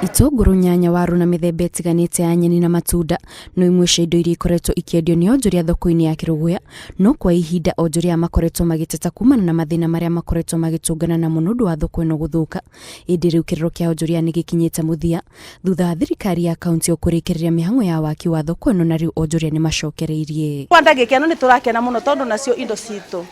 Itũngũrũ, nyanya, waru na mĩthemba ĩtiganĩte ya nyeni na matunda no imwe cia indo iria ikoretwo ikĩendio nĩ onjoria thoko-inĩ ya Kĩrũgũya. No kwa ihinda onjoria aya makoretwo magĩteta kumana na mathĩna marĩa makoretwo magĩtũngana namo nĩ ũndũ wa thoko ĩno gũthũka. Ĩndĩ rĩu kĩrĩro kĩa onjoria nĩ gĩkinyĩte mũthia thutha wa thirikari ya kaunti ĩyo kũrĩkĩrĩria mĩhang'o ya waki wa thoko ĩno na rĩu onjoria nĩ macokereirie. Kwa ndagĩka ĩno nĩ tũrakena mũno tondũ nacio indo citũ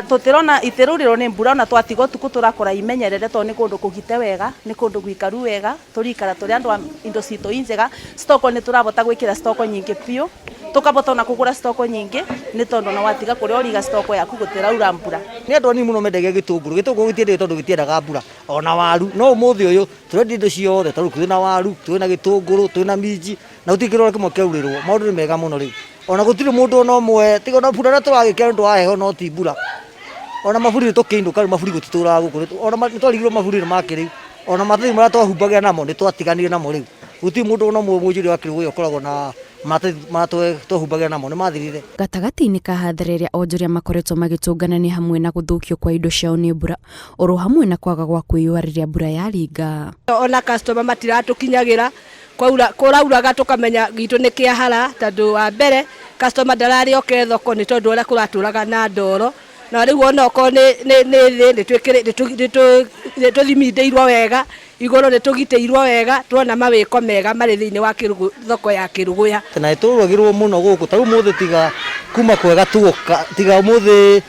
tũtirona itiraurĩrwo nĩ mbura ona twatiga ũtukũ tũrakora imenyerere tondũ nĩ kũndũ kũgite wega, nĩ kũndũ gũikaru wega, tũrikara tũrĩ andũ a indo citũ i njega, stock nĩ tũrabota gwĩkĩra stock nyingĩ biũ, tũkabota ona kũgũra stock nyingĩ nĩ tondũ ona watiga kũrĩa ũriga stock yaku gũtiraura mbura. Nĩ andũ anini mũno mendagia gĩtũngũrũ, gĩtũngũrũ gĩtiendagio tondũ gĩtiendaga mbura ona waru, no ũmũthĩ ũyũ tũrendia indo ciothe ta rĩu twĩna waru, twĩna gĩtũngũrũ, twĩna minji na gũtirĩ kĩndũ ona kĩmwe kĩaurĩrwo, maũndũ nĩ mega mũno rĩu. Ona gũtirĩ mũndũ ona ũmwe tiga ona mbura ũrĩa tũragĩkĩra nĩ ũndũ wa heho no ti mbura. Ona maburi nĩ tũkĩinũka rĩu maburi gũtitũraga gũkũ, ona nĩ twarigirwo maburi nĩ makĩrĩu, ona maratathi marĩa twahumbagĩra namo nĩ twatiganire namo rĩu. Gũtirĩ mũndũ ona ũmwe mũnjũri wa kĩrũgũya ũkoragwo na maratathi marĩa twehumbagĩra namo nĩ mathirire. Gatagatĩ-inĩ ka hathara ĩrĩa onjoria makoretwo magĩtũngana nĩ hamwe na gũthũkio kwa indo ciao nĩ mbura, oro hamwe na kwaga gwa kwĩyũa rĩrĩa mbura yaringa. Ona customer matiratũkinyagĩra Kwaura kũrauraga tũkamenya gitũ nĩ kĩahara tondũ wa mbere customer ndararĩ oke thoko nĩ tondũ ũrĩa kũratũraga na ndoro na rĩu ona okorwo nĩ nĩ nĩ thĩ nĩ tũthimindĩirwo wega igũrũ nĩ tũgitĩirwo wega tuona mawĩko mega marĩ thĩinĩ wa kĩrũgũ thoko ya Kĩrũgũya. Na nĩ tũrũagĩrwo mũno gũkũ ta rĩu ũmũthĩ tiga kuma kwega tuoka tiga ũmũthĩ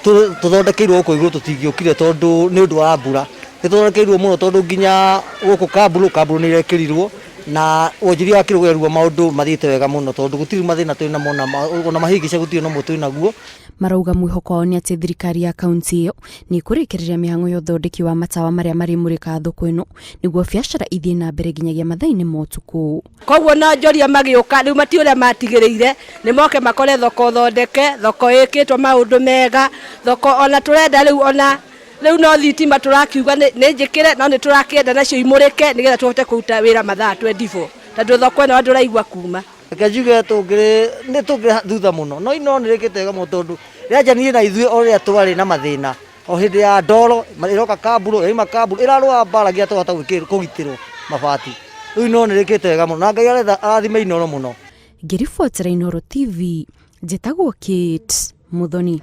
Tũthondekeirwo gũkũ igũrũ tũtingĩokire tondũ nĩ ũndũ wa mbura. Nĩ tũthondekeirwo mũno tondũ nginya gũkũ kamburu, kamburu nĩ irekĩrirwo na wonjoria wa kĩrũgũya rĩu maũndũ mathiĩte wega mũno tondũ gũtirĩ mathĩna twĩ namo ona mahĩngĩca gũtirĩ ona ũmwe twĩ naguo. Marauga mwĩhoko wao nĩ atĩ thirikari ya kaunti ĩyo nĩ ĩkũrĩkĩrĩria mĩhang'o ya ũthondeki wa matawa marĩa marĩmũrĩkaga thoko ĩno nĩguo biacara ithiĩ na mbere nginyagia mathaa-inĩ ma ũtukũ. Koguo na onjoria magĩũka rĩu mati ũrĩa matigĩrĩire nĩ moke makore thoko thondeke, thoko ĩkĩtwo maũndũ mega, thoko ona tũrenda rĩu ona rĩu no thitima tũrakiuga nĩ njĩkĩre no nĩ tũrakĩenda nacio imũrĩke nĩgetha tũhote kũruta wĩra mathaa 24 tondũ thoko ĩno ndũraigua kuma. Reke njuge tũngĩrĩ nĩ tũngĩrĩ thutha mũno no Inooro nĩ rĩkĩte wega mũno tondũ rĩanjanirie na ithuĩ o rĩrĩa twarĩ na mathĩna. O hĩndĩ ya ndoro ĩroka kamburu yauma kamburu ĩrarũa mbara nginya twahota kũgitĩrwo mabati. Rĩu Inooro nĩ rĩkĩte wega mũno na Ngai aretha arathime Inooro mũno. Ngĩribotera Inooro TV, njĩtagwo Kate Muthoni.